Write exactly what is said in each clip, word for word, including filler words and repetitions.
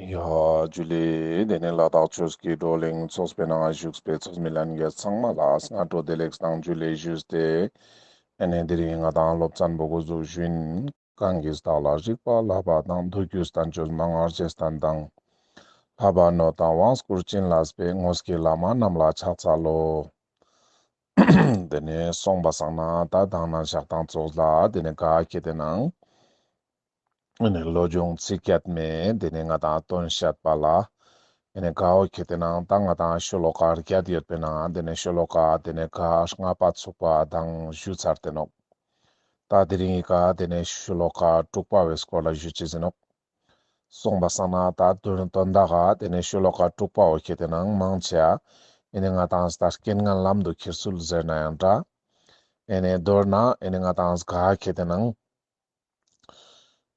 ཡ་ཇུ་ལེ། དེ་ནས་ལ་དྭགས་ཆོས་ཀྱི་བགྲོ་གླེང་ཚོགས་པའི་ནང་བཞུགས་པའི་ཚོགས་མི་ལྷན་རྒྱས་ཚང་མ་ལ་སྔ་དྲོ་བདེ་ལེགས་དང་ཇུ་ལེ་ཞུས་ཏེ། ཨེ་ནས་དེ་རིང་ང་དང་སློབ་ཚན་པོ་འགོ་འཛུགས་ཞུ་ཡིན། གང་གིས་བདག་ལ་རིག་པ་བསླབ་པ་དང་། མདོ་རྒྱུད་བསྟན་བཅོས་མན་ངག་རྗེས་བསྟན་དང་། བསླབ་པ་ནོད་དང་དབང་བསྐུར་བྱིན་བརླབས་པའི། དངོས་ཀྱི་བླ་མ་རྣམས་ལ་ཕྱག་འཚལ་ལོ། དེ་ནས་སོང་པ་སང་ན་ད་དང་ན་ཞག་དང་ཙོགས་ལ་དེ་ནས་ག་ཁེ་ཏེ་ནང་ཨེ་ནས་བློ་སྦྱོང་ཚིག་བརྒྱད་མའི་དེ་ནས་ང་དང་དོན་བཤད་པ་ལ་ཨེ་ནས་ག་བོ་ཁེ་ཏེ་ནང་ད་ང་དང་ཤོ་ལོ་ཀ་བརྒྱད་ཡོད་པའི་ནང་དེ་ནས་ཤོ་ལོ་ཀ་དེ་ནས་ག་ལྔ་པ་ཚུགས་པ་དང་ཞུ་ཚར་ཏེ་ནོག། ད་དེ་རིང་གི་ཀ་དེ་ནས་ཤོ་ལོ་ཀ་དྲུག་པ་བོའི་སྐོར་ལ་ཞུ་ཅེས་ཡིན་ནོག། སོང་པ་སང་ན་ད་དོན་དོན་དག་ག་དེ་ནས་ཤོ་ལོ་ཀ་དྲུག་པ་བོ་ཁེ་ཏེ་ནང་མང་ཆེ་ཨེ་ནས་ང་དང་ད་རྐྱེན་ངན་ལམ་དུ་ཁྱེར་ཚུལ་ཟེར་ན་ཡང་འདྲ། ཨེ་ནས་མདོར་ན་ཨེ་ནས་ང་དང་ག་ཁེ་ཏེ་ནང་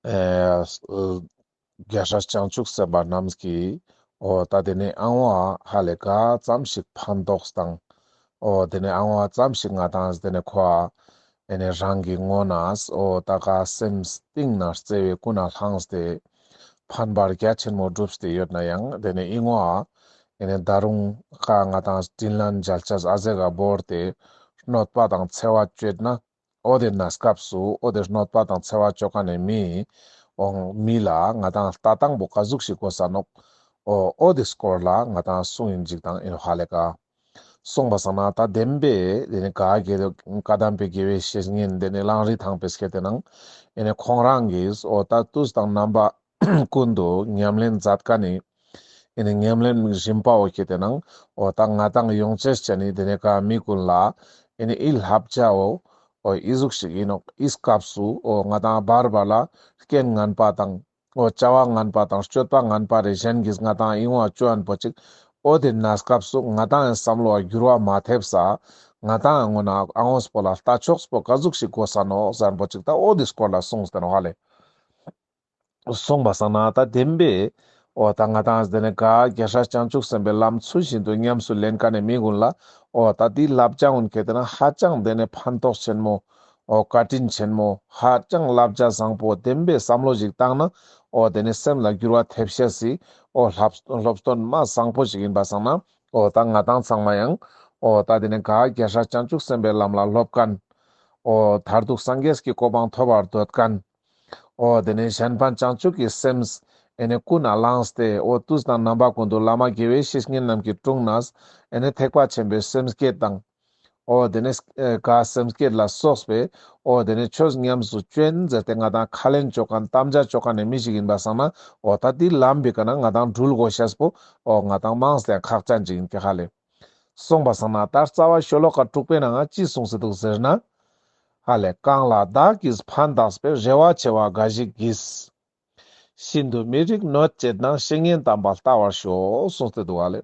ཨེ་རྒྱལ་སྲས་བྱང་ཆུབ་སེམས་དཔའ་རྣམས་ཀྱིས་འོ་ད་དེ་ནས་ཨང་བ་ཧ་ལས་ག་ཙམ་ཞིག་ཕན་ཐོགས་དང་། འོ་དེ་ནས་ཨང་བ་ཙམ་ཞིག་ང་དང་དེ་ནས་ཁོ་ཨེ་ནས་རང་གི་ངོ་ནས་འོ་ད་ག་སེམས་གཏིང་ནས་བརྩེ་བའི་ཀུན་ནས་བསླངས་ཏེ་ཕན་པ་རྒྱ་ཆེན་མོ་བསྒྲུབས་ཏེ་ཡོད་ན་ཡང་དེ་ནས་ཨིན་བ་ཨེ་ནས་ད་རུང་ཁ་ང་དང་དྲིན་ལན་འཇལ་ཆས་ཨ་ཟེ་ག་བོར་ཏེ་གནོད་པ་དང་འཚེ་བ་བཅོས་ན། འོ་དེ་ན་སྐབས་སུ་འོ་དེ་གནོད་པ་དང་འཚེ་བ་བཅོ་མཁན་ནི་མི་འོང་མི་ལ་ང་དང་ལྟ་སྟངས་པོ་ག་ཟུག་ཞིག་དགོས་ས་ནོག། འོ་འོ་དེ་སྐོར་ལ་ང་དང་གསུང་ཡིན་ཅིག་དང་ཨིན་ཧ་ལས་ཀ། སོང་པ་སང་ན་ད་བདེན་པའི་དེ་ནི་ག་གེ་བཀའ་གདམས་པའི་དགེ་བའི་བཤེས་གཉེན་དེ་ནི་གླང་རི་ཐང་པའི་སྐད་དེ་ནང་ཨེ་ནི་ཁོང་རང་གིས་འོ་ད་དུས་དང་རྣམ་པ་ཀུན་ཏུ་ཉམས་ལེན་མཛད་མཁན་ནི་ཨེ་ནི་ཉམས་ལེན་རིམ་པ་འོ་ཁེ་ཏེ་ནང་འོ་ད་ང་དང་ཡོང་ཅེས་ཅན་ནི་དེ་ནས་ག་མི་ཀུན་ལ་ཨེ་ནི་ཨི་བསླབ་བྱའོ། འོ་ཨི་ཟུག་ཞིག་ཨིན་ནོག། ཨི་སྐབས་སུ་འོ་ང་དང་བར་བར་ལ་རྐྱེན་ངན་པ་དང་འོ་བྱ་བ་ངན་པ་དང་སྤྱོད་པ་ངན་པ་རེ་གཞན་གྱིས་ང་དང་ཨིན་བ་བཅོ་ཨན་པོ་ཅིག། འོ་དེ་ན་སྐབས་སུ་ང་དང་ཨེ་བསམ་བློ་བ་འགྱུར་བ་མ་ཐེབས་ས་ང་དང་ངོ་ན་ཨ་ངོས་པོ་ལ་ལྟ་ཕྱོགས་པོ་ག་ཟུག་ཞིག་དགོས་ས་ནོག་ཟེར་ཨན་པོ་ཅིག་ད་འོ་དེ་སྐོར་ལ་གསུངས་ཏེ་ནོག་ཧ་ལས། སོང་པ་སང་ན་ད་བདེན་པའི་འོ་ད་ང་དང་དེ་ནས་ག་རྒྱལ་སྲས་བྱང་ཆུབ་སེམས་དཔའི་ལམ་ཚུལ་བཞིན་དུ་ཉམས་སུ་ལེན་མཁན་ནི་མི་ཀུན་ལ་འོ་ད་དེ་བསླབ་བྱ་ཀུན་ཁེ་ཏེ་ན་ཧ་ཅང་དེ་ནས་ཕན་ཐོགས་ཆེན་མོ་འོ་བཀའ་དྲིན་ཆེན་མོ་ཧ་ཅང་བསླབ་བྱ་བཟང་པོ་བདེན་པའི་བསམ་བློ་ཞིག་བཏང་ན་འོ་དེ་ནས་སེམས་ལ་འགྱུར་བ་ཐེབས་ཤེས་སི་འོ་སློབ་སློབ་སྟོན་མ་བཟང་པོ་ཞིག་ཡིན་པ་སང་ན་འོ་ད་ང་དང་ཚང་མ་ཡང་འོ་ད་དེ་ནས་ག་རྒྱལ་སྲས་བྱང་ཆུབ་སེམས་དཔའི་ལམ་ལ་སློབ་མཁན་འོ་མཐར་ཐུག་སངས་རྒྱས་ཀྱི་གོ་འཕང་ཐོབ་པར་འདོད་མཁན། འོ་དེ་ནས་གཞན་ཕན་བྱང་ཆུབ་ཀྱི་སེམས་ཨེ་ནས་ཀུན་ནས་བསླངས་ཏེ་འོ་དུས་དང་རྣམ་པ་ཀུན་ཏུ་བླ་མ་དགེ་བའི་བཤེས་གཉེན་རྣམས་ཀྱི་དྲུང་ནས་ཨེ་ནས་ཐེག་པ་ཆེན་པོའི་སེམས་བསྐྱེད་དང་། འོ་དེ་ནས་ཨེ་ག་སེམས་བསྐྱེད་ལ་སོགས་པའི་འོ་དེ་ནས་ཆོས་ཉམས་སུ་བཅོ་ཨིན་ཟེར་ཏེ་ང་དང་ཁས་ལེན་བཅོ་མཁན་དམ་བཅའ་བཅོ་མཁན་ནི་མི་ཞིག་ཡིན་པ་སང་ན་འོ་ད་དེ་ལམ་པའི་ཀ་ན་ང་དང་འགྲུལ་དགོས་ཤེས་པོ་འོ་ང་དང་མང་སྟེ་ཁག་ཅན་ཅིག་ཡིན་ཀྱག་ཧ་ལས། སོང་པ་སང་ན་ད་རྩ་བ་ཤོ་ལོ་ཀ་དྲུག་པའི་ནང་ང་ཅི་གསུངས་སེ་འདུག་ཟེར་ན། ཧ་ལས་གང་ལ་བདག་གིས་ཕན་བཏགས་པའི། རེ་བ་ཆེ་བ་འགའ་ཞིག་གིས། ཤིན་ཏུ་མི་རིགས་གནོད་བྱེད་ན། བཤེས་གཉེན་དམ་པ་ལྟ་བར་ཤོག་གསུངས་ཏེ་འདུག་ཧ་ལས།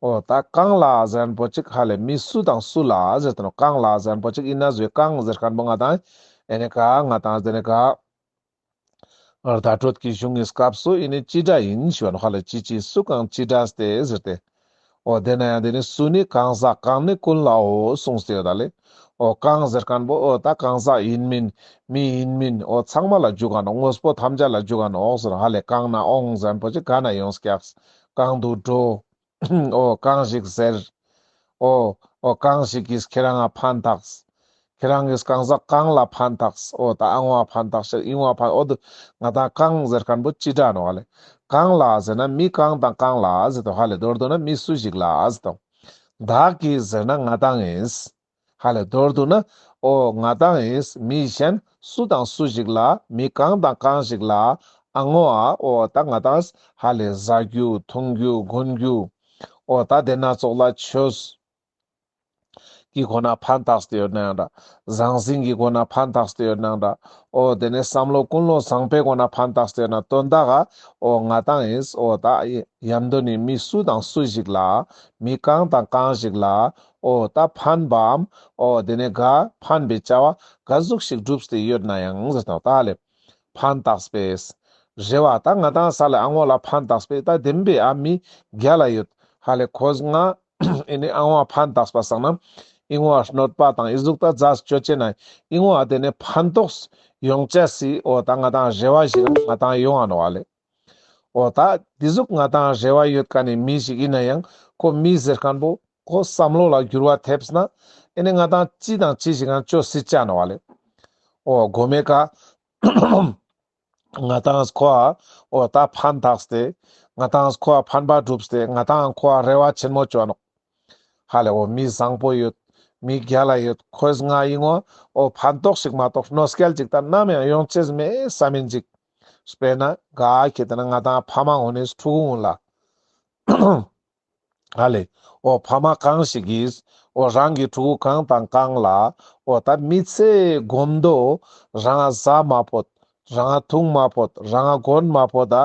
འོ་ད་གང་ལ་ཟེར་མཁན་པོ་ཅིག་ཧ་ལས་མི་སུ་དང་སུ་ལ་ཟེར་ཏེ་ནོག། གང་ལ་ཟེར་མཁན་པོ་ཅིག་ཨིན་ན་ཟོས་གང་ཟེར་མཁན་པོ་ང་དང་ཨེ་ནས་ག་ང་དང་ཟེར་ནས་ག་བརྡ་སྤྲོད་ཀྱི་གཞུང་གི་སྐབས་སུ་ཨེ་ནི་ཅི་འདྲ་ཡིན་ཞུ་བ་ནོག་ཧ་ལས། ཅི་ཅི་སུ་གང་ཅི་འདྲ་སྟེ་ཟེར་ཏེ། འོ་དེ་ན་ཡང་དེ་ནི་སུ་ནི་གང་ཟག་གང་ནི་ཀུན་ལའོ་གསུངས་ཏེ་ཡོད་ད་ལེ། འོ་གང་ཟེར་མཁན་པོ་འོ་ད་གང་ཟག་ཡིན་མིན་མི་ཡིན་མིན་འོ་ཚང་མ་ལ་འཇུག་ག་ནོག། དངོས་པོ་ཐམས་ཅད་ལ་འཇུག་ག་ནོག་ཟེར་ཧ་ལས། གང་ན་འོང་ཟེར་མཁན་པོ་ཅིག་ག་ན་ཡོང་ཀྱག། གང་དུ་འགྲོ། འོ་གང་ཞིག་ཟེར། འོ་འོ་གང་ཞིག་གིས་ཁྱེད་རང་ང་ཕན་ཐོགས། ཁྱེད་རང་གིས་གང་ཟག་གང་ལ་ཕན་ཐོགས། འོ་ད་ཨང་བ་ཕན་ཐོགས་ཤེས་ཨིན་བ་ཕན་འོ་དུ་ང་དང་གང་ཟེར་མཁན་པོ་ཅི་འདྲ་ནོག་ལེ། གང་ལ་ཟེར་ན་མི་གང་དང་གང་ལ་ཟེར་དོ་ཧ་ལས། མདོར་བསྡུ་ན་མི་སུ་ཞིག་ལ་ཟེར་དོ། བདག་གིས་ཟེར་ན་ང་དང་ཨིན། ཧ་ལས་མདོར་བསྡུ་ན་འོ་ང་དང་ཨིན་མི་གཞན་སུ་དང་སུ་ཞིག་ལ་མི་གང་དང་གང་ཞིག་ལ་ཨ་ངོ་ཨ་འོ་ད་ང་དང་ཧ་ལས་ཟ་རྒྱུ་འཐུང་རྒྱུ་གོན་རྒྱུ་འོ་ད་དེ་ན་ཙོགས་ལ་ཆོས་ཀྱི་སྒོ་ནས་ཕན་ཐོགས་ཏེ་ཡོད་ན་ཡང་འདྲ། ཟང་ཟིང་གི་སྒོ་ནས་ཕན་ཐོགས་ཏེ་ཡོད་ན་ཡང་འདྲ། འོ་དེ་ནས་བསམ་བློ་ཀུན་སློང་བཟང་པོའི་སྒོ་ནས་ཕན་ཐོགས་ཏེ་ཡོད་ན་དོན་དག་ག་འོ་ང་དང་ཨིན་འོ་ད་ཡམ་དོ་ནི་མི་སུ་དང་སུ་ཞིག་ལ་མི་གང་དང་གང་ཞིག་ལ་འོ་ད་ཕན་པའམ་འོ་དེ་ནས་ག་ཕན་པའི་བྱ་བ་ག་ཟུག་ཞིག་བསྒྲུབས་ཏེ་ཡོད་ན་ཡང་ཟེར་དང་ད་ལེ། ཕན་བཏགས་པས། རེ་བ་ད་ང་དང་ས་ལ་ཨ་ངོ་ལ་ཕན་བཏགས་པས་ད་བདེན་པའི་ཨ་མི་རྒྱལ་ལ་ཡོད། ཧ་ལས་ཁོས་ང་ཨེ་ནི་ཨ་ངོ་ཕན་བཏགས་པ་སང་ན་ཨི་ངོ་གནོད་པ་དང་ཨི་ཟུག་ད་ཛ་ཅོ་ཅེ་ན་ཨི་ངོ་ཨ་དེ་ནས་ཕན་ཐོགས་ཡོང་ཅེས་སི་འོ་ད་ང་དང་རེ་བ་ཞིག་ང་དང་ཡོང་ཨ་ནོག་ཨ་ལེ། འོ་ད་འདི་ཟུག་ང་ཏང་རེ་བ་ཡོད་མཁན་ནི་མི་ཞིག་ཡིན་ན་ཡང་ཁོ་མི་ཟེར་མཁན་པོ་ཁོ་བསམ་བློ་ལ་འགྱུར་བ་ཐེབས་ན་ཨེ་ནི་ང་ཏང་ཅི་དང་ཅི་ཞིག་ཡང་ཅོ་སྲིད་ཅ་ནོག་ལེ། འོ་གོ་མེ་ཀ་ང་ཏང་ཁོ་ཨ་འོ་ད་ཕན་ཐོགས་ཏེ་ང་ཏང་ཁོ་ཨ་ཕན་པ་སྒྲུབས་ཏེ་ང་ཏང་ཁོ་ཨ་རེ་བ་ཆེན་མོ་ཅོ་ནོག། ཧ་ལེ་འོ་མི་བཟང་པོ་ཡོད། མི་རྒྱལ་ལ་ཡོད། ཁོས་ང་ཡིན་ངོ་འོ་ཕན་ཐོགས་ཤིག་མ་གཏོགས་གནོད་སྐྱེལ་ཅིག་ད་ནམ་ཡང་ཡོང་ཅེས་མེད་བསམ་མིན་ཅིག། དཔེར་ན་ག་ཁེ་ཏེ་ན་ང་ཏང་ཕ་མ་ངོ་ནས་ཕྲུ་གུ་ངོ་ལ། ཧ་ལེ། འོ་ཕ་མ་གང་ཞིག་གིས་འོ་རང་གི་ཕྲུ་གུ་གང་དང་གང་ལ་འོ་ད་མི་ཚེ་གོམ་དོ་རང་ཟ་མ་ཕོད། རང་འཐུང་མ་ཕོད། རང་གོན་མ་ཕོད་ད་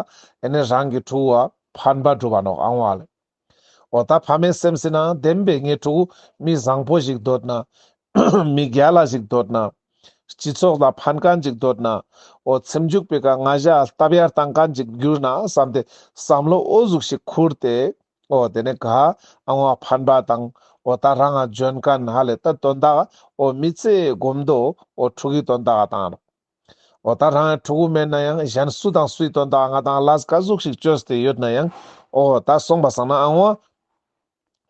ཨེ་ནི་རང་གི་ཕྲུ་གུ་ཨ་ཕན་པ་སྒྲུབ་པ་ནོག་ཨང་བ་ལེ། འོ་ད་ཕ་མའི་སེམས་སི་ནང་བདེན་པའི་ངའི་ཕྲུ་གུ་མི་བཟང་པོ་ཞིག་འདོད་ན། མི་རྒྱལ་ལ་ཞིག་འདོད་ན། སྤྱི་ཚོགས་ལ་ཕན་མཁན་ཞིག་འདོད་ན། འོ་སེམས་འཇུག་པའི་ཀ་ང་ཞ་སྟབས་ཡར་བཏང་མཁན་ཞིག་འགྱུར་ན་བསམ་སྟེ་བསམ་བློ་འོ་ཟུག་ཞིག་ཁུར་ཏེ། འོ་དེ་ནས་ག་ཨང་བ་ཕན་པ་དང་འོ་ད་རང་ང་འཇོན་མཁན་ཧ་ལེ་ད་དོན་དག་འོ་མི་ཚེ་གོམ་དོ་འོ་ཕྲུ་གུའི་དོན་དག་བཏང་ནོག། འོ་ད་རང་ཕྲུ་གུ་མེད་ན་ཡང་གཞན་སུ་དང་སུའི་དོན་དག་ང་ཏང་ལས་ཀ་ཟུག་ཞིག་བཅོས་ཏེ་ཡོད་ན་ཡང་འོ་ད་སོང་པ་སང་ན་ཨང་བ་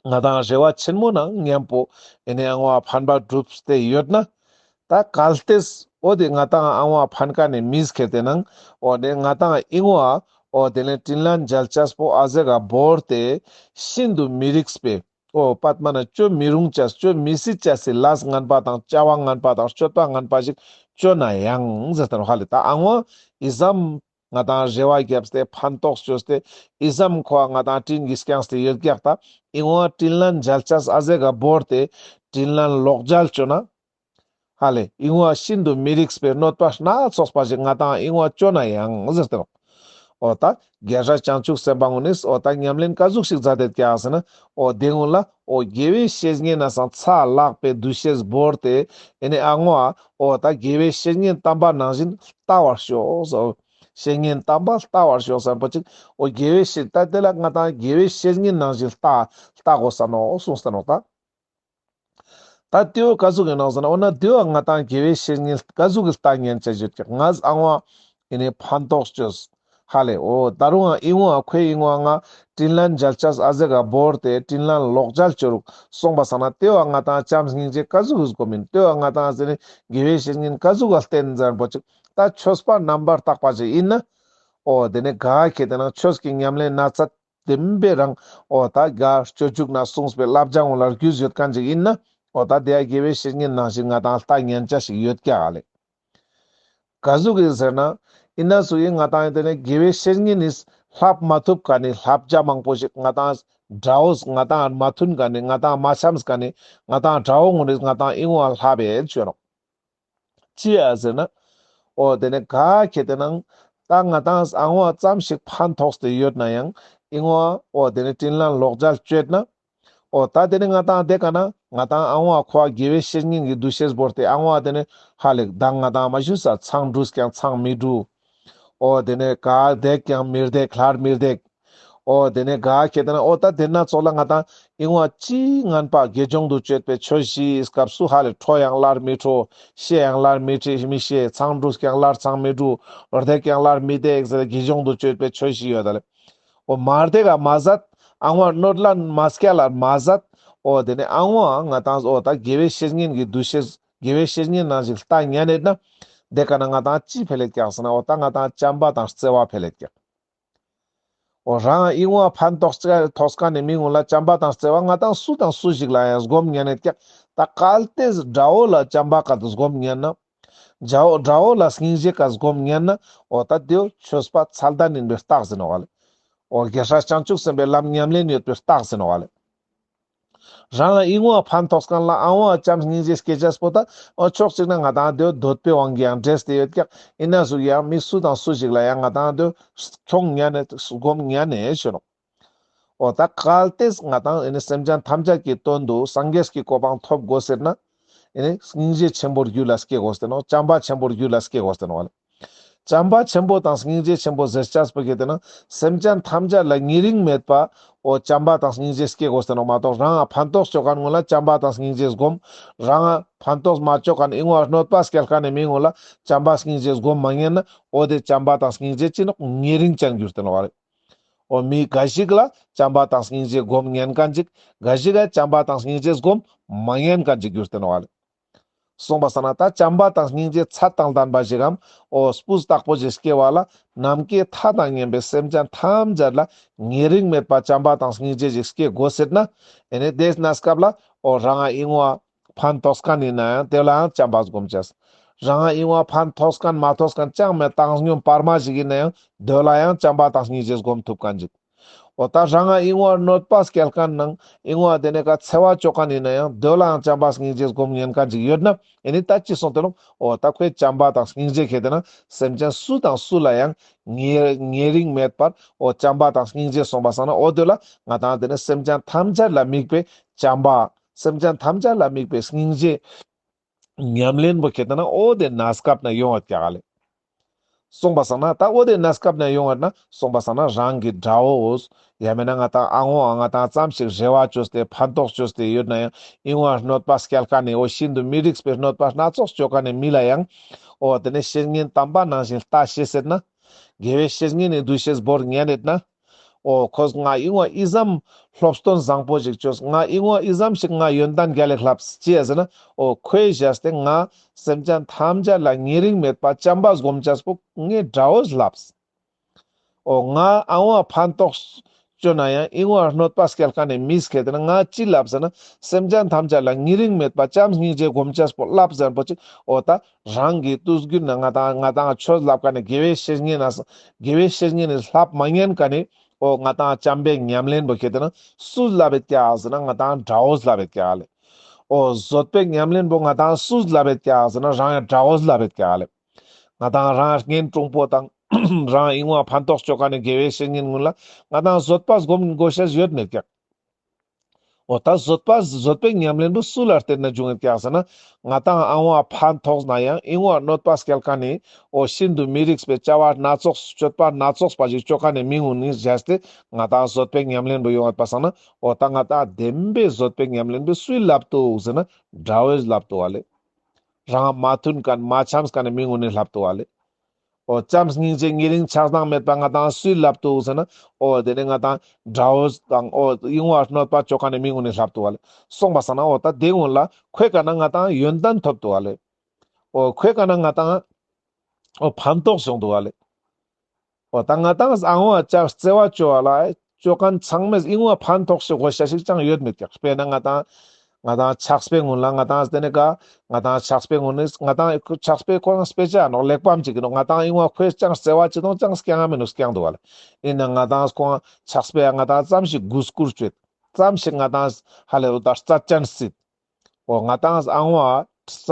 ང་ཏང་རེ་བ་ཆེན་མོ་ནང་མཉམ་པོ་ཨེ་ནི་ཨང་བ་ཕན་པ་སྒྲུབས་ཏེ་ཡོད་ན། ད་གལ་ཏེས་འོ་དེ་ང་ཏང་ཨང་བ་ཕན་མཁན་ནི་མིས་ཁེ་ཏེ་ནང་འོ་དེ་ང་ཏང་ཨིན་བ་འོ་དེ་ནས་དྲིན་ལན་འཇལ་ཅེས་པོ་ཨ་ཟེ་ག་བོར་ཏེ་ཤིན་ཏུ་མི་རིགས་པའི་འོ་པད་མ་ན་ཅོ་མི་རུང་ཅེས་ཅོ་མི་སྲིད་ཅེས་སི་ལས་ངན་པ་དང་བྱ་བ་ངན་པ་དང་སྤྱོད་པ་ངན་པ་ཞིག་ཅོ་ན་ཡང་ཟེར་ཏེ་ནོག་ཧ་ལེ། ད་ཨང་བ་ཨི་ཙམ་ང་ཏང་རེ་བ་བརྒྱབ་སྟེ་ཕན་ཐོགས་ཅོས་ཏེ་ཨི་ཙམ་ཁོ་ང་ཏང་དྲིན་གྱིས་བསྐྱངས་ཏེ་ཡོད་ཀྱག་ད་ཨིན་བ་དྲིན་ལན་འཇལ་ཅེས་ཨ་ཟེ་ག་བོར་ཏེ་དྲིན་ལན་ལོག་འཇལ་ཅོ་ན། ཧ་ལེ་ཨིན་བ་ཤིན་ཏུ་མི་རིགས་པའི་གནོད་པ་སྣ་ཚོགས་པ་ཞིག་ང་ཏང་ཨིན་བ་ཅོ་ན་ཡང་ཟེར་ཏེ་ནོག། འོ་ད་རྒྱལ་སྲས་བྱང་ཆུབ་སེམས་དཔའ་ངོ་ནིས་འོ་ད་ཉམས་ལེན་ཀ་ཟུག་ཞིག་མཛད་དེ་ཀྱག་ཟེར་ན་འོ་དེ་ངོ་ལ་འོ་དགེ་བའི་བཤེས་གཉེན་ན་སང་ཚ་ལག་པའི་འདུ་ཤེས་བོར་ཏེ་ཨེ་ནི་ཨང་བ་འོ་ད་དགེ་བའི་བཤེས་གཉེན་དམ་པ་ནང་བཞིན་ལྟ་བར་ཤོག་ཟེར། བཤེས་གཉེན་དམ་པ་ལྟ་བར་ཤོག་ཟེར་པོ་ཅིག་འོ་དགེ་བའི་བཤེས་ད་དེ་ལ་ང་ཏང་དགེ་བའི་བཤེས་གཉེན་ནང་བཞིན་ལྟ་ལྟ་དགོས་ས་ནོག་གསུངས་ས་ནོག་ད། ད་དེའོ་ཀ་ཟུག་གི་ནང་ཟེར་ན་འོ་ན་དེའོ་ང་ཏང་དགེ་བའི་བཤེས་གཉེན་ཀ་ཟུག་གི་ལྟ་ཉན་ཅེས་ཡོད་ཀྱག། ང་ཨང་བ་ཨེ་ནི་ཕན་ཐོགས་ཅོས་ཧ་ལེ། འོ་ད་རུང་ཨིན་བ་ཁོའི་ཨིན་བ་ང་དྲིན་ལན་འཇལ་ཅེས་ཨ་ཟེ་ག་བོར་ཏེ་དྲིན་ལན་ལོག་འཇལ་ཅོ་རུག་སོང་པ་སང་ན་དེའོ་ང་ཏང་བྱམས་སྙིང་རྗེ་ཀ་ཟུག་གི་སྒོམ་ཡིན། དེའོ་ང་ཏང་ཟེར་ནི་དགེ་བའི་བཤེས་གཉེན་ཀ་ཟུག་ག་བསྟེན་ཟེར་པོ་ཅིག་ད་ཆོས་པ་རྣམ་པར་དག་པ་ཞིག་ཡིན་ན་འོ་དེ་ནས་ག་ཁེ་ཏེ་ན་ཆོས་ཀྱི་ཉམས་ལེན་ན་ཚད་བདེན་པའི་རང་འོ་ད་ག་སྤྱོད་འཇུག་ན་གསུངས་པའི་བསླབ་བྱ་ངོ་ལ་རྒྱུས་ཡོད་མཁན་ཅིག་ཡིན་ན་འོ་ད་དེ་ཡ་དགེ་བའི་བཤེས་གཉེན་ནང་བཞིན་ང་ཏང་ལྟ་ཉན་ཅེས་ཞིག་ཡོད་ཀྱག་ལེ། ཀ་ཟུག་གི་ཟེར་ན་ཨིན་ན་སུ་ཡིན་ང་ཏང་ཡིན་དེ་ནས་དགེ་བའི་བཤེས་གཉེན་ནི་བསླབ་མ་ཐུབ་མཁན་ནི་བསླབ་བྱ་མང་པོ་ཞིག་ང་ཏང་དགྲ་བོ་ང་ཏང་མ་མཐུན་མཁན་ནི་ང་ཏང་མ་འཆམས་མཁན་ནི་ང་ཏང་དགྲ་བོ་ངོ་ནི་ང་ཏང་ཨིན་བ་བསླབ་པའི་ཆོས་ནོག། ཅི་ཡ་ཟེར་ན། འོ་དེ་ནས་ག་ཁེ་ཏེ་ནང་ད་ང་ཏང་ཨང་བ་ཙམ་ཞིག་ཕན་ཐོགས་ཏེ་ཡོད་ན་ཡང་ཨིན་བ་འོ་དེ་ནས་དྲིན་ལན་ལོག་འཇལ་བཅོས་ན། འོ་ད་དེ་ནས་ང་ཏང་དེ་ཀ་ན་ང་ཏང་ཨང་བ་ཁོ་དགེ་བའི་བཤེས་གཉེན་གྱི་འདུ་ཤེས་བོར་ཏེ་ཨང་བ་དེ་ནས་ཧ་ལེ་མདང་ང་ཏང་མ་ཞུས་ས་མཚང་འབྲུས་ཀྱང་མཚང་མི་འབྲུ། འོ་དེ་ནས་ག་བརྡེག་ཀྱང་མི་བརྡེག་སླར་མི་བརྡེག། འོ་དེ་ནས་ག་ཁེ་ཏེ་ན་འོ་ད་དེ་ན་ཚོགས་ལ་ང་ཏང་ཨིན་བ་ཅི་ངན་པ་དགེ་སྦྱོང་དུ་སྤྱོད་པའི་ཆོས་བཞིའི་སྐབས་སུ་ཧ་ལེ་ཁྲོ་ཡང་སླར་མི་ཁྲོ། ཤེས་ཡང་སླར་མི་ཁྲི་མི་ཤེས། མཚང་འབྲུས་ཀྱང་སླར་མཚང་མི་འབྲུ། བརྡེག་ཀྱང་སླར་མི་བརྡེག་ཟེར་དགེ་སྦྱོང་དུ་སྤྱོད་པའི་ཆོས་བཞི་ཡོད་ད་ལེ། འོ་མ་བརྡེག་ག་མ་ཟད་ཨང་བ་གནོད་ལན་མ་སྐྱལ་ལ་མ་ཟད། འོ་དེ་ནས་ཨང་བ་ང་ཏང་འོ་ད་དགེ་བའི་བཤེས་གཉེན་གྱི་འདུ་ཤེས་དགེ་བའི་བཤེས་གཉེན་ནང་ཞིག་ལྟ་ཉན་ནེད་ན། དེ་ཀ་ན་ང་ཏང་ཅི་འཕེལ་ལེད་ཀྱག་ཟེར་ན་འོ་ད་ང་ཏང་བྱམས་པ་དང་བརྩེ་བ་འཕེལ་ལེད་ཀྱག། འོ་རང་ཨིན་བ་ཕན་ཐོགས་ཀ་ཐོགས་ཀ་ནས་མི་ངོ་ལ་བྱམས་པ་དང་བརྩེ་བ་ང་ཏང་སུ་དང་སུ་ཞིག་ལ་ཡང་སྒོམ་ཉན་ནེད་ཀྱག། ད་གལ་ཏེ་དགྲ་བོ་ལ་བྱམས་པ་ག་དུ་སྒོམ་ཉན་ན། དགྲ་བོ་དགྲ་བོ་ལ་སྙིང་རྗེ་ག་སྒོམ་ཉན་ན། འོ་ད་དེའོ་ཆོས་པ་ཚད་ལྡན་ཡིན་པའི་རྟགས་ཟེར་ནོག་ལེ། འོ་རྒྱལ་སྲས་བྱང་ཆུབ་སེམས་དཔའི་ལམ་ཉམས་ལེན་ཡོད་པའི་རྟགས་ཟེར་ནོག་ལེ། རང་ལ་ཨིན་བ་ཕན་ཐོགས་མཁན་ལ་ཨང་བ་བྱམས་སྙིང་རྗེ་སྐྱེ་ཅེས་པོ་ད་འོ་ཕྱོགས་གཅིག་ན་ང་ཏང་དེའོ་འདོད་པའི་དབང་གིས་ཡང་འདྲེས་ཏེ་ཡོད་ཀྱག། ཨིན་ན་ཟུག་ཡང་མི་སུ་དང་སུ་ཞིག་ལ་ཡང་ང་ཏང་དེའོ་ཁྱོང་ཉན་ནས་སྒོམ་ཉན་ནས་ཞུ་ནོག། འོ་ད་གལ་ཏེ་ང་ཏང་ཨེ་ནི་སེམས་ཅན་ཐམས་ཅད་ཀྱི་དོན་དུ་སངས་རྒྱས་ཀྱི་གོ་འཕང་ཐོབ་དགོས་ཟེར་ན། ཨེ་ནི་སྙིང་རྗེ་ཆེན་པོ་རྒྱུད་ལ་སྐྱེ་དགོས་ཟེར་ནོག། བྱམས་པ་ཆེན་པོ་རྒྱུད་ལ་སྐྱེ་དགོས་ཟེར་ནོག་ལེ། བྱམས་པ་ཆེན་པོ་དང་སྙིང་རྗེ་ཆེན་པོ་ཟེར་ཅེས་པོ་གལ་ཏེ་ན་སེམས་ཅན་ཐམས་ཅད་ལ་ཉེ་རིང་མེད་པ་འོ་བྱམས་པ་དང་སྙིང་རྗེ་སྐྱེ་དགོས་ཟེར་ནོག་མ་གཏོགས་རང་ང་ཕན་ཐོགས་ཅོ་མཁན་ངོ་ལ་བྱམས་པ་དང་སྙིང་རྗེ་སྒོམ། རང་ང་ཕན་ཐོགས་མ་ཅོ་མཁན་ཨིན་བ་གནོད་པ་སྐྱལ་མཁན་ནི་མི་ངོ་ལ་བྱམས་པ་སྙིང་རྗེ་སྒོམ་མ་ཉན་ན་འོ་དེ་བྱམས་པ་དང་སྙིང་རྗེ་ཅི་ནོག་ཉེ་རིང་ཅན་གྱུར་ཏེ་ནོག་ལེ། འོ་མི་འགའ་ཞིག་ལ་བྱམས་པ་དང་སྙིང་རྗེ་སྒོམ་ཉན་མཁན་ཅིག། འགའ་ཞིག་ལ་བྱམས་པ་དང་སྙིང་རྗེ་སྒོམ་མ་ཉན་མཁན་ཅིག་གྱུར་ཏེ་ནོག་ལེ། སོང་པ་སང་ན་ད་བྱམས་པ་དང་སྙིང་རྗེ་ཚད་དང་ལྡན་པ་ཞིག་གམ། འོ་སྤུས་དག་པོ་ཞིག་སྐྱེ་བ་ལ་ནམ་མཁའི་མཐའ་དང་མཉམ་པའི་སེམས་ཅན་ཐམས་ཅད་ལ་ཉེ་རིང་མེད་པ་བྱམས་པ་དང་སྙིང་རྗེ་ཞིག་སྐྱེ་དགོས་ཟེར་ན། ཨེ་ནི་དེ་གནས་སྐབས་ལ་འོ་རང་ཨིན་བ་ཕན་ཐོགས་མཁན་ཡིན་ན་ཡང་དེ་ལའང་བྱམས་པ་སྒོམ་ཅེས། རང་ཨིན་བ་ཕན་ཐོགས་མཁན་མ་ཐོགས་མཁན་ཅང་མེད་བཏང་སྙོམས་བར་མ་ཞིག་ཡིན་ན་ཡང་དེ་ལ་ཡང་བྱམས་པ་དང་སྙིང་རྗེ་སྒོམ་ཐུབ་མཁན་ཅིག། འོ་ད་རང་ཨིན་བ་གནོད་པ་སྐྱལ་མཁན་ནང་ཨིན་བ་དེ་ནས་ཀ་འཚེ་བ་ཅོ་མཁན་ཡིན་ན་ཡང་དེ་ལའང་བྱམས་པ་སྙིང་རྗེ་སྒོམ་ཉན་མཁན་ཅིག་ཡོད་ན། ཨེ་ནི་ད་ཅི་སོང་སྟེ་ནོག། འོ་ད་ཁོས་བྱམས་པ་དང་སྙིང་རྗེ་ཁྱེར་ཏེ་ན་སེམས་ཅན་སུ་དང་སུ་ལ་ཡང་ཉེ་ཉེ་རིང་མེད་པར་འོ་བྱམས་པ་དང་སྙིང་རྗེ་སོང་པ་སང་ན། འོ་དེ་ལ་ང་དང་དེ་ནས་སེམས་ཅན་ཐམས་ཅད་ལ་དམིགས་པའི་བྱམས་པ། སེམས་ཅན་ཐམས་ཅད་ལ་དམིགས་པའི་སྙིང་རྗེ་ཉམས་ལེན་པོ་ཁྱེར་ཏེ་ན་འོ་དེ་གནས་སྐབས་ན་ཡོང་བ་ཀྱག་ལེ། སོང་པ་སང་ན་ད་འོ་དེ་གནས་སྐབས་ན་ཡོང་བ་ན། སོང་པ་སང་ན་རང་གི་དགྲ་བོ་ཡང་མེད་ན་ང་དང་ཨ་ངོ་ང་དང་ཙམ་ཞིག་རེ་བ་བཅོས་ཏེ་ཕན་ཐོགས་བཅོས་ཏེ་ཡོད་ན་ཡང་ཨིན་བ་གནོད་པ་སྐྱལ་མཁན་ནི་འོ་ཤིན་ཏུ་མི་རིགས་པའི་གནོད་པ་སྣ་ཚོགས་བཅོ་མཁན་ནི་མི་ལ་ཡང་འོ་དེ་ནས་བཤེས་གཉེན་དམ་པ་ནང་བཞིན་ལྟ་ཤེས་ཟེར་ན། དགེ་བའི་བཤེས་གཉེན་ནི་འདུ་ཤེས་བོར་ཉན་ཡོད་ན། འོ་ཁོས་ང་ཨིན་བ་ཨི་ཙམ་སློབ་སྟོན་བཟང་པོ་ཞིག་བཅོས། ང་ཨིན་བ་ཨི་ཙམ་ཞིག་ང་ཡོན་ཏན་རྒྱལ་ལ་ལྷབས་ཅི་ཡ་ཟེར་ན། འོ་ཁོས་བཞག་སྟེ་ང་སེམས་ཅན་ཐམས་ཅད་ལ་ཉེ་རིང་མེད་པ་བྱམས་པ་སྒོམ་ཅེས་པོ་ངའི་དགྲ་བོས་ལྷབས། འོ་ང་ཨ་བ་ཕན་ཐོགས་བཅོ་ན་ཡང་ཨིན་བ་གནོད་པ་སྐྱལ་མཁན་ནི་མིས་ཁྱེར་ཏེ་ན་ང་ཅི་ལྷབས་ཟེར་ན། སེམས་ཅན་ཐམས་ཅད་ལ་ཉེ་རིང་མེད་པ་བྱམས་སྙིང་རྗེ་སྒོམ་ཅེས་པོ་ལྷབས་ཟེར་པོ་ཅིག། འོ་ད་རང་གི་དུས་རྒྱུན་ན་ང་དང་ང་དང་ཆོས་ལྷབ་མཁན་ནི་དགེ་བའི་བཤེས་གཉེན་ན་དགེ་བའི་བཤེས་གཉེན་ནི་ལྷབ་མ་ཉན་མཁན་ནི་འོ་ང་དང་བྱམས་པའི་ཉམས་ལེན་པོ་ཁྱེར་ཏེ་ན་སུས་ལྷབ་ཡོད་ཀྱག་ཟེར་ན་ང་དང་དགྲ་བོས་ལྷབ་ཡོད་ཀྱག་ལེ། འོ་བཟོད་པའི་ཉམས་ལེན་པོ་ང་དང་སུས་ལྷབ་ཡོད་ཀྱག་ཟེར་ན་རང་ཡང་དགྲ་བོས་ལྷབ་ཡོད་ཀྱག་ལེ། ང་དང་རང་གཉེན་དྲུང་པོ་དང་རང་ཨིན་བ་ཕན་ཐོགས་བཅོ་མཁན་ནི་དགེ་བའི་བཤེས་གཉེན་ཀུན་ལ་ང་དང་བཟོད་པ་སྒོམ་དགོས་ཤེས་ཡོད་མེད་ཀྱག། འོ་ད་བཟོད་པ་བཟོད་པའི་ཉམས་ལེན་པོ་སུ་ལ་བརྟེན་ན་འབྱུང་ངེད་ཀྱག་ཟེར་ན། ང་དང་ཨ་བ་ཕན་ཐོགས་ན་ཡང་ཨིན་བ་གནོད་པ་སྐྱལ་མཁན་ནི་འོ་ཤིན་ཏུ་མི་རིགས་པའི་བྱ་བ་སྣ་ཚོགས་སྤྱོད་པ་སྣ་ཚོགས་པ་ཞིག་བཅོ་མཁན་ནི་མི་ངུན་ནི་བཞག་སྟེ་ང་དང་བཟོད་པའི་ཉམས་ལེན་པོ་ཡོང་ངེད་པ་སང་ན། འོ་ད་ང་དང་བདེན་པའི་བཟོད་པའི་ཉམས་ལེན་པོ་སུས་ལྷབ་འདུག་ཟེར་ན་དགྲ་བོས་ལྷབ་འདུག་བ་ལེ། རང་མ་མཐུན་མཁན་མ་འཆམས་མཁན་ནི་མི་ངུན་ནི་ལྷབ་འདུག་བ་ལེ། འོ་བྱམས་སྙིང་རྗེ་ཉེ་རིང་ཆགས་སྡང་མེད་པ་ང་དང་སུས་ལྷབ་འདུག་ཟེར་ན། འོ་དེ་ནི་ང་དང་དགྲ་བོ་དང་འོ་ཨིན་བ་གནོད་པ་བཅོ་མཁན་ནི་མི་ངུན་ནི་ལྷབ་འདུག་བ་ལེ། སོང་པ་སང་ན་འོ་ད་དེ་ངུན་ལ་ཁོའི་ཀ་ན་ང་དང་ཡོན་ཏན་ཐོབ་འདུག་བ་ལེ། འོ་ཁོའི་ཀ་ན་ང་དང་འོ་ཕན་ཐོགས་བྱུང་འདུག་བ་ལེ། འོ་ད་ང་དང་ཨ་བ་ཅག་བརྩེ་བ་བཅོ་བ་ལ་བཅོ་མཁན་ཚང་མས་ཨིན་བ་ཕན་ཐོགས་ཤིག་དགོས་ཤ་ཞིག་ཅང་ཡོད་མེད་ཀྱག། དཔེར་ན་ང་དང་ང་དང་ཕྱག་དཔེ་ངུན་ལ་ང་དང་དེ་ནི་ཀ་ང་དང་ཕྱག་དཔེ་ངུན་ནི་ང་དང་ཕྱག་དཔེ་ཁོ་རང་དཔེ་ཆ་ནོག་ལེགས་པའམ་ཅིག་གི་ནོག། ང་དང་ཨིན་བ་ཁོས་ཅང་བརྩེ་བ་ཅི་དང་ཅང་སྐྱང་ང་མི་ནུག། སྐྱང་འདུག་བ་ལེ། ཨིན་ན་ང་དང་ཁོ་ཕྱག་དཔེ་ང་དང་ཙམ་ཞིག་གུས་བཀུར་བཅོས། ཙམ་ཞིག་ང་དང་ཧ་ལས་འོ་ད་རྩ་ཅན་སྲིད། འོ་ང་དང་ཨ་བ་རྩ་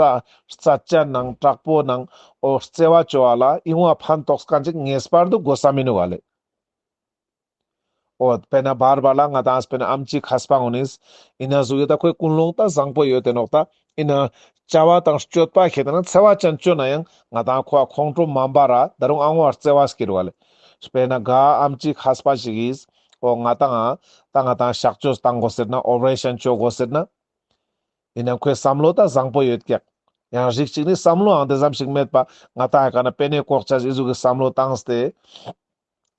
རྩ་ཅན་ནང་དྲག་པོ་ནང་འོ་བརྩེ་བ་བཅོ་བ་ལ་ཨིན་བ་ཕན་ཐོགས་མཁན་ཅིག་ངེས་པར་དུ་དགོས་ས་མི་ནུག་བ་ལེ། འོ་དཔེར་ན་བར་བར་ལ་ང་དང་དཔེར་ན་ཨམ་ཆི་མཁས་པ་ངུན་ནིས་ཨིན་ན་ཟུག་ཡོད་ད་ཁོའི་ཀུན་སློང་ད་བཟང་པོ་ཡོད་དེ་ནོག། ད་ཨིན་ན་བྱ་བ་དང་སྤྱོད་པ་ཁྱེད་ན་འཚེ་བ་ཅན་བཅོ་ན་ཡང་ང་དང་ཁོ་ཁོང་ཁྲོ་མ་འབར་ར་ད་རུང་ཨ་བ་བརྩེ་བ་སྐྱེ་རུག་བ་ལེ། དཔེར་ན་ག་ཨམ་ཆི་མཁས་པ་ཞིག་གིས་འོ་ང་དང་ད་ང་དང་གཤག་བཅོས་བཏང་དགོས་ཟེར་ན་ཨོ་པ་རེ་ཤན་བཅོ་དགོས་ཟེར་ན། ཡིན་ནའང་ཁོའི་བསམ་བློ་ད་བཟང་པོ་ཡོད་ཀྱག། ཡང་རིགས་གཅིག་ནི་བསམ་བློའང་དེ་ཙམ་ཞིག་མེད་པ། ང་དང་ཡ་ཀ་ན་པེ་ནེ་ལྐོག་ཆ་ཨི་ཟུག་གི་བསམ་བློ་བཏང་སྟེ།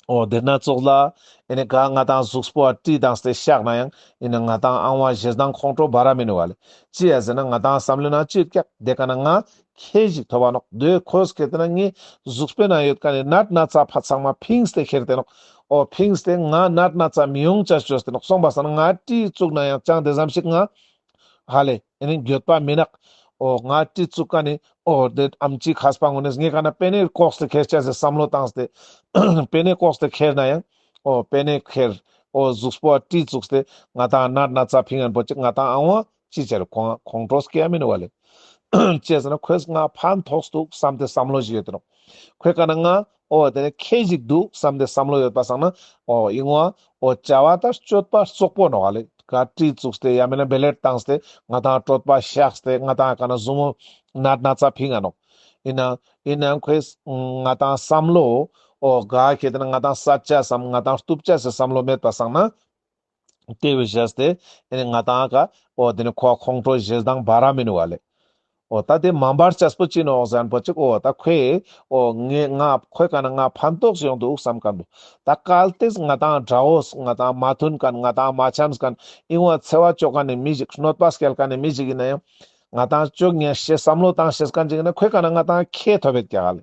འོ་དེ་ན་ཙོགས་ལ་ཨེ་ནི་ག་ང་དང་གཟུགས་པོ་ཨ་གྲི་བཏང་སྟེ་གཤག་ན་ཡང་ཡིན་ན་ང་དང་ཨང་བ་ཞེ་སྡང་ཁོང་ཁྲོ་འབར་ར་མི་ནུག་བ་ལེ། ཅི་ཡ་ཟེར་ན་ང་དང་བསམ་བློའི་ནང་ཅི་ཡོད་ཀྱག། དེ་ཀ་ན་ང་ཁྱེ་ཞིག་ཐོབ་བ་ནོག། དེ་ཁོས་ཁྱེར་ཏེ་ན་ངའི་གཟུགས་པོའི་ནང་ཡོད་མཁན་ནི་ནད་ན་ཚ་ཕ་ཚང་མ་ཕིངས་ཏེ་ཁྱེར་ཏེ་ནོག། འོ་ཕིངས་ཏེ་ང་ནད་ན་ཚ་མི་ཡོང་ཅ་བཅོས་ཏེ་ནོག། སོང་པ་སང་ན་ང་གྲི་བཙུགས་ན་ཡང་ཅང་དེ་ཙམ་ཞིག་ང་ཧ་ལེ་ཨེ་ནི་འགྱོད་པ་མི་ནུག། འོ་ང་གྲི་བཙུགས་མཁན་ནི་འོ་དེ་ཨམ་ཆི་མཁས་པ་ངུན་ནིས་ངའི་ཀ་ན་པེ་ནེ་ལྐོག་སྟེ་ཁྱེར་ཅ་ཟེར་བསམ་བློ་བཏང་སྟེ་པེ་ནེ་ལྐོག་སྟེ་ཁྱེར་ན་ཡང་འོ་པེ་ནེ་ཁྱེར་འོ་གཟུགས་པོ་གྲི་བཙུགས་ཏེ་ང་དང་ནད་ན་ཚ་ཕིང་ངན་པོ་ཅིག་ང་དང་ཨང་བ་ཅི་བྱ་རུག། ཁོང་ཁོང་ཁྲོ་སྐྱེ་ཡ་མི་ནུག་བ་ལེ། ཅི་ཟེར་ན་ཁོས་ང་ཕན་ཐོགས་འདུག་བསམ་སྟེ་བསམ་བློ་ཞིག་ཡོད་དེ་ནོག། ཁོའི་ཀ་ན་ང་འོ་དེ་ནི་ཁྱེ་ཞིག་འདུག་བསམ་སྟེ་བསམ་བློ་ཡོད་པ་སང་ན་འོ་ཨིན་བ་འོ་བྱ་བ་དང་སྤྱོད་པ་རྩོག་པོ་ནོག་བ་ལེ། ག་གྲི་བཙུགས་ཏེ་ཡང་མིན་ན་བེ་ལེད་བཏང་སྟེ་ང་དང་གྲོད་པ་གཤགས་ཏེ་ང་དང་ཀ་ན་ཟུག་མོ་ནད་ན་ཚ་ཕིང་ང་ནོག། ཡིན་ན་ཡིན་ནའང་ཁོས་ང་དང་བསམ་བློ་འོ་ག་ཁྱེར་ཏེ་ན་ང་དང་བསད་ཅ་བསམ་ང་དང་གཏུབ་ཅ་ཟེར་བསམ་བློ་མེད་པ་སང་ན། དེ་བས་བཞག་སྟེ་ཨེ་ནི་ང་དང་ཀ་འོ་དེ་ནི་ཁོ་ཁོང་ཁྲོ་ཞེ་སྡང་འབར་ར་མི་ནུག་བ་ལེ། འོ་ད་དེ་མ་འབར་ཅེས་པོ་ཅི་ནོག་ཟེར་ན་པོ་ཅིག་འོ་ད་ཁོས་འོ་ངས་ང་ཁོའི་ཀ་ན་ང་ཕན་ཐོགས་ཡོང་འདུག་བསམ་མཁན་པོ། ད་གལ་ཏེ་ང་དང་དགྲ་བོ་ང་དང་མ་མཐུན་མཁན་ང་དང་མ་འཆམས་མཁན་ཨིན་བ་འཚེ་བ་ཅོ་མཁན་ནི་མི་ཞིག་གནོད་པ་སྐྱེལ་མཁན་ནི་མི་ཞིག་ཨིན་ན་ཡང་ང་དང་ཅོ་ཉན་ཤེས་བསམ་བློ་བཏང་ཤེས་མཁན་ཞིག་ཨིན་ན་ཁོའི་ཀ་ན་ང་དང་ཁེ་ཐོབ་ཡོད་ཀྱག་ལེ།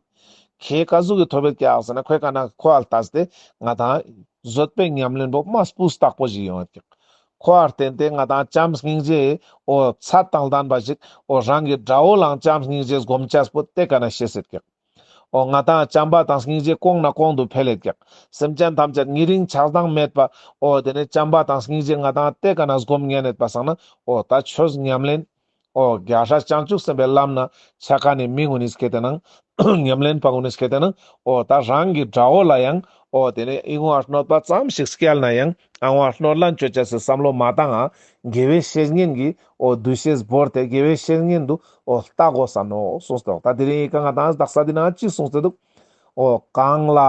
ཁེ་ཀ་ཟུག་གི་ཐོབ་ཡོད་ཀྱག་ཟེར་ན་ཁོའི་ཀ་ན་ཁོ་ཨ་ལྟས་ཏེ་ང་དང་བཟོད་པའི་ཉམས་ལེན་པོ་མ་སྤུས་དག་པོ་ཞིག་ཡོང་ཡོད་ཀྱག། ཁོ་ཨ་བརྟེན་ཏེ་ང་དང་བྱམས་སྙིང་རྗེ་འོ་ཚད་དང་ལྡན་པ་ཞིག་འོ་རང་གི་དགྲ་བོ་ལའང་བྱམས་སྙིང་རྗེ་སྒོམ་ཅེས་པོ་དེ་ཀ་ན་ཤེས་ཡོད་ཀྱག། འོ་ང་དང་བྱམས་པ་དང་སྙིང་རྗེ་གོང་ནས་གོང་དུ་འཕེལ་ཡོད་ཀྱག། སེམས་ཅན་ཐམས་ཅད་ཉེ་རིང་ཆགས་སྡང་མེད་པ་འོ་དེ་ནས་བྱམས་པ་དང་སྙིང་རྗེ་ང་དང་དེ་ཀ་ན་སྒོམ་ཉན་ཡོད་པ་སང་ན་འོ་ད་ཆོས་ཉམས་ལེན་འོ་རྒྱལ་སྲས་བྱང་ཆུབ་སེམས་དཔའི་ལམ་ན་ཆ་མཁན་ནི་མི་ངུན་ནི་སྐད་དེ་ནང་ཉམས་ལེན་པ་ངུན་ནི་སྐད་དེ་ནང་འོ་ད་རང་གི་དགྲ་བོ་ལ་ཡང་འོ་དེ་ནས་ཨིན་བ་གནོད་པ་ཙམ་ཞིག་སྐྱལ་ན་ཡང་ཨ་བ་གནོད་ལན་ཅོ་ཅེས་སི་བསམ་བློ་མ་བཏང་ང་དགེ་བའི་བཤེས་གཉེན་གྱི་འོ་འདུ་ཤེས་བོར་ཏེ་དགེ་བའི་བཤེས་གཉེན་དུ་འོ་ལྟ་དགོས་ས་ནོག་གསུངས་ཏེ་འདུག། ད་དེ་རིང་ཨི་ཀ་ང་དང་དག་ས་འདི་ན་ཅི་གསུངས་ཏེ་འདུག། འོ་གང་ལ་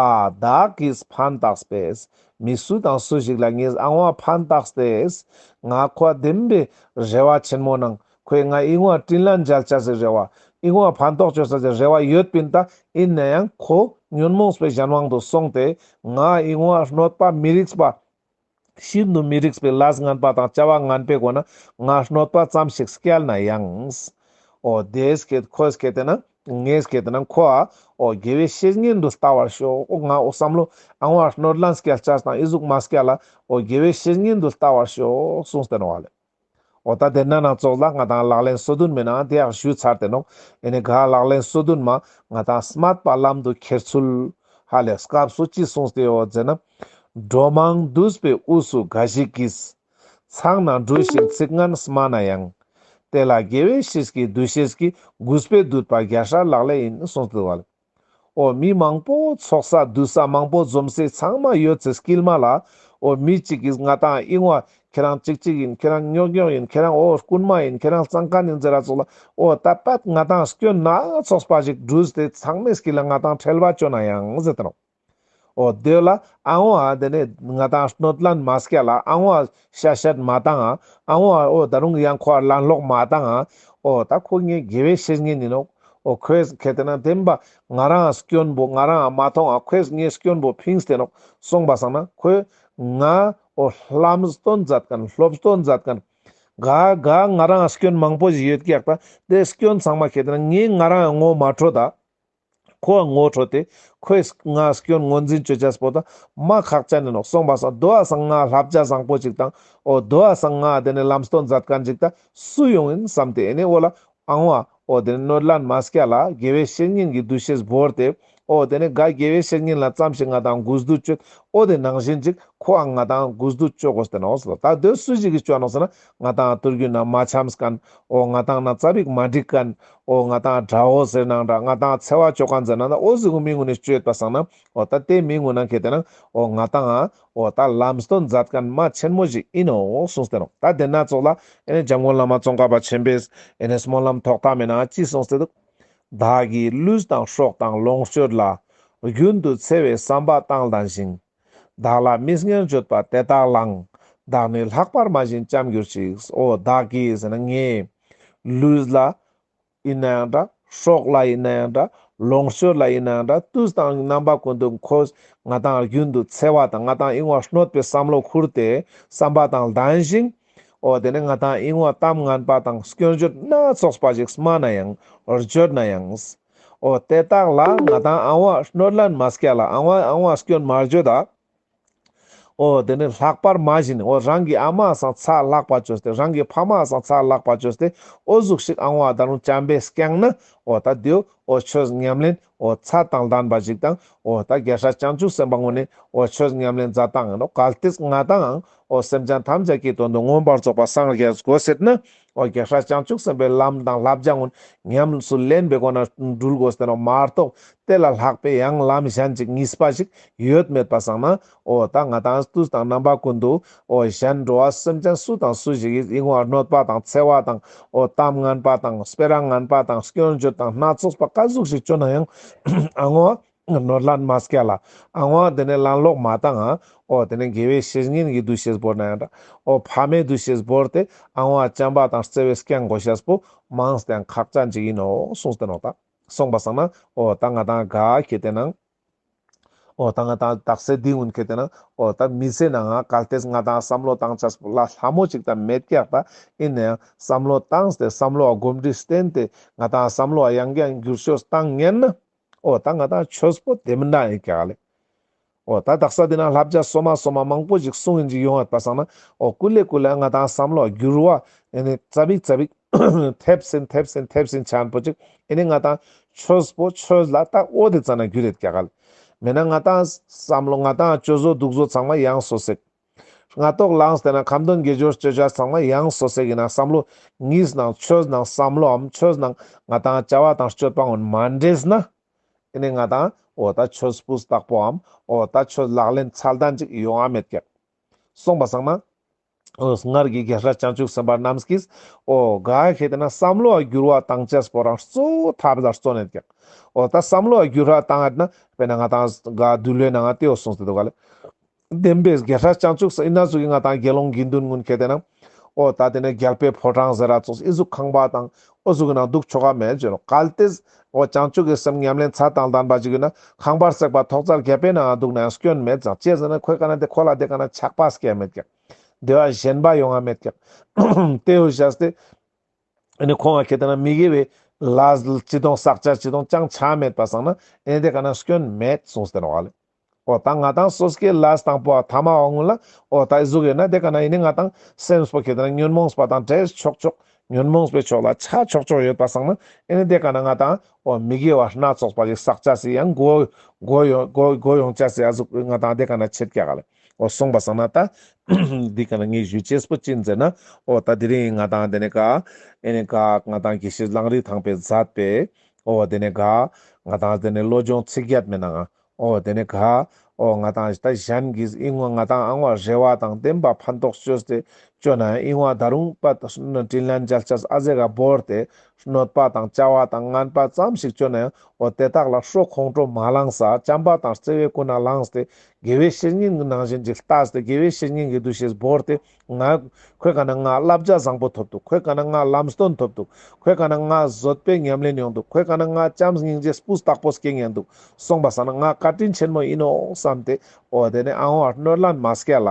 བདག་གིས་ཕན་བཏགས་པས། མི་སུ་དང་སུ་ཞིག་ལ་ངས་ཨ་བ་ཕན་བཏགས་ཏེ་ང་ཁོ་བདེན་པའི་རེ་བ་ཆེན་མོ་ནང་ཁོས་ང་ཨི་བ་དྲིན་ལན་འཇལ་ཅེས་སི་རེ་བ་ཨི་བ་ཕན་ཐོགས་ཅོ་ཅེས་སི་རེ་བ་ཡོད་པིན། ད་ཨིན་ན་ཡང་ཁོ་ཉོན་མོངས་པའི་གཞན་དབང་དུ་སོང་སྟེ་ང་ཨི་བ་གནོད་པ་མི་རིགས་པ་ཤིན་ཏུ་མི་རིགས་པའི་ལས་ངན་པ་དང་བྱ་བ་ངན་པའི་སྒོ་ནས་ང་གནོད་པ་ཙམ་ཞིག་སྐྱལ་ན་ཡང་། འོ་དེ་སྐད་ཁོ་སྐད་དེ་ན་ངས་སྐད་དེ་ན་ཁོ་ཨ་འོ་དགེ་བའི་བཤེས་གཉེན་དུ་ལྟ་བར་ཤོག། འོ་ང་འོ་བསམ་བློ་ཨ་བ་གནོད་ལན་སྐྱལ་ཅེས་དང་ཨི་ཟུག་མ་སྐྱལ་ལ་འོ་དགེ་བའི་བཤེས་གཉེན་དུ་ལྟ་བར་ཤོག་གསུངས་ཏེ་ནོག་ལེ། འོ་ད་དེ་ན་ན་ཙོགས་ལ་ང་དང་ལག་ལེན་སོ་བདུན་མའི་ནང་དེ་ཡང་ཞུས་ཚར་ཏེ་ནོག། ཨེ་ནི་ག་ལག་ལེན་སོ་བདུན་མ་ང་དང་སྨད་པ་ལམ་དུ་ཁྱེར་ཚུལ་ཧ་ལས་སྐབས་སུ་ཅི་གསུངས་ཏེ་ཡོད་ཟེར་ན། འགྲོ་མང་འདུས་པའི་དབུས་སུ་འགའ་ཞིག་གིས། ཚང་ན་འགྲོ་ཞིང་ཚིག་ངན་སྨྲ་ན་ཡང་། དེ་ལ་དགེ་བའི་བཤེས་ཀྱི་འདུ་ཤེས་ཀྱིས། གུས་པས་འདུད་པ་རྒྱལ་སྲས་ལག་ལེན་ཡིན་གསུངས་ཏེ་འདུག་པ་ལེ། འོ་མི་མང་པོ་ཚོགས་ས་འདུས་ས་མང་པོ་འཛོམས་སའི་ཚང་མ་ཡོད་ཚེ་དཀྱིལ་མ་ལ་འོ་མི་གཅིག་གིས་ང་དང་ཨིན་བ་ཁྱེད་རང་གཅིག་གཅིག་ཡིན། ཁྱེད་རང་རྙོག་རྙོག་ཡིན། ཁྱེད་རང་འོ་རྐུན་མ་ཡིན། ཁྱེད་རང་གཙང་མཁན་ཡིན་ཟེར་ར་ཙོགས་ལ་འོ་ད་པད་ང་དང་སྐྱོན་སྣ་ཚོགས་པ་ཞིག་བྲུས་ཏེ་ཚང་མའི་དཀྱིལ་ལ་ང་དང་ཁྲེལ་བ་ཅོ་ན་ཡང་ཟེར་ཏེ་ནོག། འོ་དེ་ལ་ཨ་བ་དེ་ནས་ང་དང་གནོད་ལན་མ་སྐྱལ་ལ་ཨ་བ་ཤ་ཤད་མ་བཏང་ང་ཨ་བ་འོ་ད་རུང་ཡང་ཁོ་ལན་ལོག་མ་བཏང་ང་འོ་ད་ཁོ་ངའི་དགེ་བའི་བཤེས་གཉེན་ཡིན་ནོག། འོ་ཁོས་ཁེ་ཏེ་ན་བདེན་པ་ང་རང་སྐྱོན་པོ་ང་རང་མ་མཐོང་ང་ཁོས་ངའི་སྐྱོན་པོ་ཕིངས་ཏེ་ནོག་སོང་པ་སང་ན་ཁོས་ང་འོ་ལམ་སྟོན་མཛད་མཁན་སློབ་སྟོན་མཛད་མཁན་ག་ག་ང་རང་སྐྱོན་མང་པོ་ཞིག་ཡོད་ཀྱག། ད་དེ་སྐྱོན་ཚང་མ་ཁེ་ཏེ་ན་ངས་ང་རང་ངོ་མ་འཕྲོད་ད། ཁོ་ངོ་འཕྲོད་དེ་ཁོས་ང་སྐྱོན་ངོས་འཛིན་ཅོ་ཅེས་པོ་ད་མ་ཁག་ཅན་ནི་ནོག་སོང་པ་སང་དོ་བ་སང་ང་བསླབ་བྱ་བཟང་པོ་ཅིག་དང་འོ་དོ་བ་སང་ང་དེ་ནས་ལམ་སྟོན་མཛད་མཁན་ཅིག་ད་སུ་ཡོང་ཡིན་བསམ་སྟེ་ཨེ་ནས་འོ་ལ་ཨ་བ་འོ་དེ་ནས་གནོད་ལན་མ་སྐྱལ་ལ་དགེ་བའི་བཤེས་གཉེན་གྱི་འདུ་ཤེས་བོར་ཏེ་འོ་དེ་ནས་ག་དགེ་བའི་བཤེས་གཉེན་ལ་ཙམ་ཞིག་ང་དང་གུས་འདུད་ཅོ་འོ་དེ་ནང་བཞིན་ཅིག་ཁོའང་ང་དང་གུས་འདུད་ཅོ་དགོས་ཏེ་ནོག་ཟེར་ད་དེ་སུ་ཞིག་གིས་ཅོ་ནོག་ཟེར་ན་ང་དང་ཐུར་རྒྱུད་ན་མ་འཆམས་མཁན་འོ་ང་དང་ན་ཙ་པིག་མ་འགྲིག་མཁན། འོ་ང་དང་དགྲ་བོ་ཟེར་ནའང་འདྲ་ང་དང་འཚེ་བ་ཅོ་མཁན་ཟེར་ནའང་འདྲ་འོ་ཟུག་གི་མི་ངུན་ནི་ཅོ་ཡོད་པ་སང་ན་འོ་ད་དེ་མི་ངུན་ན་ཁེ་ཏེ་ན་འོ་ང་དང་འོ་ད་ལམ་སྟོན་མཛད་མཁན་མ་ཆེན་མོ་ཞིག་ཨིན་ནོག་གསུངས་ཏེ་ནོག། ད་དེ་ན་ཙོགས་ལ་ཨེ་ནས་འཇམ་མགོན་བླ་མ་ཙོང་ཁ་པ་ཆེན་པོས་ཨེ་ནས་སྨོན་ལམ་ཐོག་མཐའ་མའི་ནང་ཅི་གསུངས་ཏེ་འདུག། བདག་གིས་ལུས་དང་སྲོག་དང་ལོངས་སྤྱོད་ལ། རྒྱུན་དུ་འཚེ་བའི་བསམ་པ་བཏང་ལྡན་ཞིང་། བདག་ལ་མི་སྙན་བརྗོད་པ་དེ་དག་ལའང་། བདག་ནི་ལྷག་པར་མ་བཞིན་བྱམས་གྱུར་ཅིག། འོ་བདག་གིས་ཟེར་ན་ངས་ལུས་ལ་ཡིན་ནའང་འདྲ། སྲོག་ལ་ཡིན་ནའང་འདྲ། ལོངས་སྤྱོད་ལ་ཡིན་ནའང་འདྲ། དུས་དང་རྣམ་པ་ཀུན་ཏུ་ཁོས་ང་དང་རྒྱུན་དུ་འཚེ་བ་དང་ང་དང་ཨིན་བ་གནོད་པའི་བསམ་བློ་ཁུར་ཏེ་བསམ་པ་དང་ལྡན་ཞིང་། འོ་དེ་ནས་ང་དང་ཨིན་བ་གཏམ་ངན་པ་དང་སྐྱོན་བརྗོད་སྣ་ཚོགས་པ་ཞིག་སྨྲ་ན་ཡང་བརྗོད་ན་ཡང་། འོ་དེ་དག་ལ་ང་དང་ཨ་བ་གནོད་ལན་མ་སྐྱལ་ལ་ཨ་བ་ཨ་བ་སྐྱོན་མ་བརྗོད་ད། འོ་དེ་ནས་ལྷག་པར་མ་བཞིན་འོ་རང་གི་ཨ་མ་སང་ཚ་ལྷག་པ་བཅོས་ཏེ་རང་གི་ཕ་མ་སང་ཚ་ལྷག་པ་བཅོས་ཏེ་འོ་ཟུག་ཞིག་ཨང་བ་ད་རུང་བྱམས་པས་སྐྱངས་ན་འོ་ད་དེའོ་འོ་ཆོས་ཉམས་ལེན་འོ་ཚད་དང་ལྡན་པ་ཞིག་དང་འོ་ད་རྒྱལ་སྲས་བྱང་ཆུབ་སེམས་དཔའ་ངོ་ནས་འོ་ཆོས་ཉམས་ལེན་མཛད་སྟངས་ཡིན་ནོག། གལ་ཏེ་ང་དང་འོ་སེམས་ཅན་ཐམས་ཅད་ཀྱི་དོན་དུ་མངོན་པར་རྫོགས་པར་སངས་རྒྱས་དགོས་ཟེར་ན་འོ་རྒྱལ་སྲས་བྱང་ཆུབ་སེམས་དཔའི་ལམ་དང་བསླབ་བྱ་ངོ་ཉམས་སུ་ལེན་པའི་སྒོ་ནས་འགྲུལ་དགོས་ཟེར་ནོག་མ་གཏོགས། དེ་ལ་ལྷག་པའི་ཡང་ལམ་གཞན་ཅིག་གཉིས་པ་ཞིག་ཡོད་མེད་པ་སང་ན། འོ་ད་ང་དང་དུས་དང་རྣམ་པ་ཀུན་ཏུ། འོ་གཞན་འགྲོ་བ་སེམས་ཅན་སུ་དང་སུ་ཞིག་གིས་ཨིན་བ་གནོད་པ་དང་འཚེ་བ་དང་། འོ་གཏམ་ངན་པ་དང་སྤེ་ར་ངན་པ་དང་སྐྱོན་བརྗོད་དང་སྣ་ཚོགས་པ་ག་ཟུག་ཞིག་བཅོ་ན་ཡང་། ཨ་ངོ་ ནོར་ལན་མ་སྐྱལ་ལ། ཨང་བ་དེ་ནས་ལན་ལོག་མ་བཏང་ང་། འོ་དེ་ནས་དགེ་བའི་བཤེས་གཉེན་གྱི་འདུ་ཤེས་བོར་ན་ཡང་འདྲ། འོ་ཕ་མའི་འདུ་ཤེས་བོར་ཏེ་ཨང་བ་བྱམས་པ་དང་བརྩེ་བའི་སྐྱང་དགོས་ཤེས་པོ་མངས་ཏེ་ཡང་ཁག་ཅན་ཅིག་ཡིན་ནོག་གསུངས་ཏེ་ནོག་ད། སོང་པ་སང་ན་འོ་ད་ང་དང་ག་ཁེ་ཏེ་ན། འོ་ད་ང་དང་དག་ས་འདི་གུན་ཁེ་ཏེ་ན་འོ་ད་མི་ཚེ་ནང་ང་གལ་ཏེ་ང་དང་བསམ་བློ་བཏང་ཆས་པོ་ལ་ལྷ་མོ་ཅིག་ད་མེད་ཀྱག་ད། ཡིན་ན་ཡང་བསམ་བློ་བཏང་སྟེ་བསམ་བློ་བ་གོམས་འདྲིས་བསྟེན་ཏེ་ང་དང་བསམ་བློ་བ་ཡང་བསྐྱར་འགྱུར་ཤོས་བཏང་ཉན་ན། འོ་ད་ང་དང་ཆོས་པོ་དེ་མིན་ན་ཡིན་ཀྱག་ལེ། འོ་ད་དག་ས་འདི་ན་བསླབ་བྱ་སོ་མ་སོ་མ་མང་པོ་ཞིག་གསུང་ཡིན་ཅིག་ཡོང་བ་པ་སང་ན། འོ་ཀུ་ལེ་ཀུ་ལེ་ང་དང་བསམ་བློ་བ་འགྱུར་བ་ཨེ་ནི་ཙ་པིག་ཙ་པིག་ཐེབས་སིན་ཐེབས་སིན་ཐེབས་སིན་ཆ་པོ་ཅིག་ཨེ་ནི་ང་དང་ཆོས་པོ་ཆོས་ལ་ད་འོ་དེ་ཙ་ན་འགྱུར་ཡོད་ཀྱག་ལེ། མེད་ན་ང་དང་བསམ་བློ་ང་དང་སྤྱོད་བཟོ་འདུག་བཟོ་ཚང་མ་ཡང་སོ་སེག། སྔ་ཏོག་ལངས་ཏེ་ན་ཁ་འདོན་དགེ་སྦྱོར་སྤྱོད་བྱ་ཚང་མ་ཡང་སོ་སེག་ཡིན་ན་བསམ་བློ་གཉིས་ནང་ཆོས་ནང་བསམ་བློའམ་ཆོས་ནང་ང་དང་བྱ་བ་དང་སྤྱོད་པ་ངོ་མ་འདྲེས་ན། ཨེ་ནི་ང་དང་འོ་ད་ཆོས་སྤུས་དག་པོའམ་འོ་ད་ཆོས་ལག་ལེན་ཚད་ལྡན་ཅིག་ཡོང་ང་མེད་ཀྱག། སོང་པ་སང་ན། འོ་སྔར་གྱི་རྒྱལ་སྲས་བྱང་ཆུབ་སེམས་དཔའ་རྣམས་ཀྱིས་འོ་ག་ཁེ་ཏེ་ན་བསམ་བློ་བ་འགྱུར་བ་བཏང་ཅེས་པོ་རང་གཙོ་བོ་ཐབས་ལ་བརྩོན་ནེད་ཀྱག། འོ་ད་བསམ་བློ་བ་འགྱུར་བ་བཏང་ཡོད་ན་དཔེར་ན་ང་དང་ག་འདུལ་བའི་ནང་ང་དེའོ་གསུངས་ཏེ་འདུག་ག་ལེ། བདེན་པའི་རྒྱལ་སྲས་བྱང་ཆུབ་ཡིན་ན་ཟུག་གི་ང་དང་དགེ་སློང་དགེ་འདུན་ཀུན་ཁེ་ཏེ་ན། འོ་ད་དེ་ནས་རྒྱལ་པོའི་ཕོ་བྲང་ཟེར་ར་ཙོགས་ཨི་ཟུག་ཁང་པ་དང་འོ་ཟུག་གི་ནང་འདུག་ཆོག་ག་མེད་ཅེ་ནོ། གལ་ཏེ་འོ་བྱང་ཆུབ་ཀྱི་སེམས་ཉམས་ལེན་ཚད་དང་ལྡན་པ་ཅིག་ཡིན་ན་ཁང་པར་བརྩེགས་པ་ཐོག་རྩེགས་བརྒྱ་པའི་ནང་འདུག་ན་ཡང་སྐྱོན་མེད་ཙང་། ཅི་ཟེར་ན་ཁོའི་ཀ་ན་དེ་ཁོ་ལ་དེ་ཀ་ན་ཆགས་པ་སྐྱེ་མེད་ཀྱག། དེ་བ་ཞེན་པ་ཡོང་ང་མེད་ཀྱག། དེ་འོ་བྱས་ཏེ། ཨེ་ནི་ཁོང་ང་ཁེ་ཏེ་ན་མི་དགེ་བའི་ལས་ཅི་དང་བསགས་བྱ་ཅི་དང་ཅང་ཆ་མེད་པ་སང་ན་ཨེ་ནི་དེ་ཀ་ན་སྐྱོན་མེད་གསུངས་ཏེ་ནོག་ལེ། འོ་ད་ང་དང་སོ་སྐྱེའི་ལས་དང་པོ་ཐ་མ་བ་ངུ་ལ་འོ་ད་ཨི་ཟུག་ཡོད་ན་དེ་ཀ་ན་ཨེ་ནི་ང་དང་སེམས་པོ་ཁེ་ཏེ་ན་ཉོན་མོངས་པ་དང་འདྲེས་ཆོག་ཆོག། ཉོན་མོངས་པའི་ཕྱོགས་ལ་ཆ་ཆོག་ཆོག་ཡོད་པ་སང་ན་ཨེ་ནི་དེ་ཀ་ན་ང་དང་འོ་མི་དགེ་བ་སྣ་ཚོགས་པ་ཞིག་བསགས་བྱ་སི་ཡང་མགོ་མགོ་ཡོང་མགོ་མགོ་ཡོང་བྱ་སི་ཨ་ཟུག་ང་དང་དེ་ཀ་ན་ཆེད་ཀྱག་ལེ། འོ་སོང་པ་སང་ན་ད། འདི་ཀ་ན་ངས་ཞུ་ཅེས་པོ་ཅི་ཡིན་ཟེར་ན། འོ་ད་དེ་རིང་ང་དང་དེ་ནས་ཀ་ཨེ་ནི་ཀ་ང་དང་དགེ་བཤེས་གླང་རི་ཐང་པས་མཛད་པའི། འོ་དེ་ནས་ཀ་ང་དང་དེ་ནས་བློ་སྦྱོང་ཚིག་བརྒྱད་མའི་ནང་ང་། འོ་དེ་ནས་ཀ་འོ་ང་དང་ད་གཞན་གྱིས་ཨིན་ངོ་ང་དང་ཨང་བ་རེ་བ་དང་ལྡན་པ་ཕན་ཐོགས་བཅོས་ཏེ་བཅོ་ན་ཡང་ཨིན་བ་ད་རུང་པ་དྲིན་ལན་འཇལ་ཅེས་ཨ་ཟེ་ག་བོར་ཏེ། གནོད་པ་དང་བྱ་བ་དང་ངན་པ་ཙམ་ཞིག་བཅོ་ན་ཡང་འོ་དེ་དག་ལ་ཧྲོ་ཁོང་ཁྲོ་མ་ལངས་ས་བྱམས་པ་དང་བརྩེ་བས་ཀུན་ནས་བསླངས་ཏེ་དགེ་བའི་བཤེས་གཉེན་གྱི་ནང་བཞིན་ཅིག་ལྟས་ཏེ་དགེ་བའི་བཤེས་གཉེན་གྱི་འདུ་ཤེས་བོར་ཏེ་ང་ཁོའི་ཀ་ན་ང་བསླབ་བྱ་བཟང་པོ་ཐོབ་འདུག། ཁོའི་ཀ་ན་ང་ལམ་སྟོན་ཐོབ་འདུག། ཁོའི་ཀ་ན་ང་བཟོད་པའི་ཉམས་ལེན་ཡོང་འདུག། ཁོའི་ཀ་ན་ང་བྱམས་སྙིང་རྗེ་སྤུས་དག་པོ་སྐྱེ་ཉན་འདུག། སོང་པ་སང་ན་ང་བཀའ་དྲིན་ཆེན་མོ་ཡིན་ནོག་བསམ་སྟེ་འོ་དེ་ནས་ཨང་བ་གནོད་ལན་མ་སྐྱལ་ལ་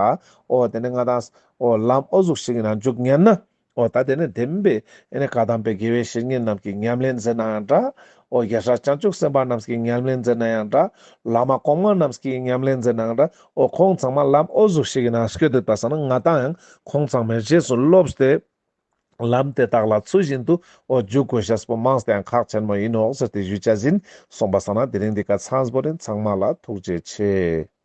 འོ་དེ་ནས་ང་དང་འོ་ལམ་འོ་ཟུག་ཞིག་ཡིན་ན་འཇུག་ཉན་ན། འོ་ད་དེ་ནས་བདེན་པའི་ཨེ་ནི་བཀའ་གདམས་པའི་དགེ་བའི་བཤེས་གཉེན་རྣམས་ཀྱི་ཉམས་ལེན་ཟེར་ན་ཡང་འདྲ། འོ་རྒྱལ་སྲས་བྱང་ཆུབ་སེམས་དཔའ་རྣམས་ཀྱི་ཉམས་ལེན་ཟེར་ན་ཡང་འདྲ། བླ་མ་གོང་མ་རྣམས་ཀྱི་ཉམས་ལེན་ཟེར་ན་ཡང་འདྲ། འོ་ཁོང་ཚང་མ་ལམ་འོ་ཟུག་ཞིག་གི་ནང་སྐྱོད་དེ་པ་སང་ན་ང་དང་ཡང་ཁོང་ཚང་མའི་རྗེས་སུ་སློབ་སྟེ། ལམ་དེ་དག་ལ་ཚུལ་བཞིན་དུ་འོ་འཇུག་དགོས་ཤེས་པོ་མངས་ཏེ་ཡང་ཁག་ཆེན་མོ་ཡིན་ནོག་ཟེར་ཏེ་ཞུ་བྱ་ཡིན། སོང་པ་སང་ན་དེ་རིང་འདི་ཀ་ཚང་པོ་རིན། ཚང་མ་ལ་ཐུགས་རྗེ་ཆེ།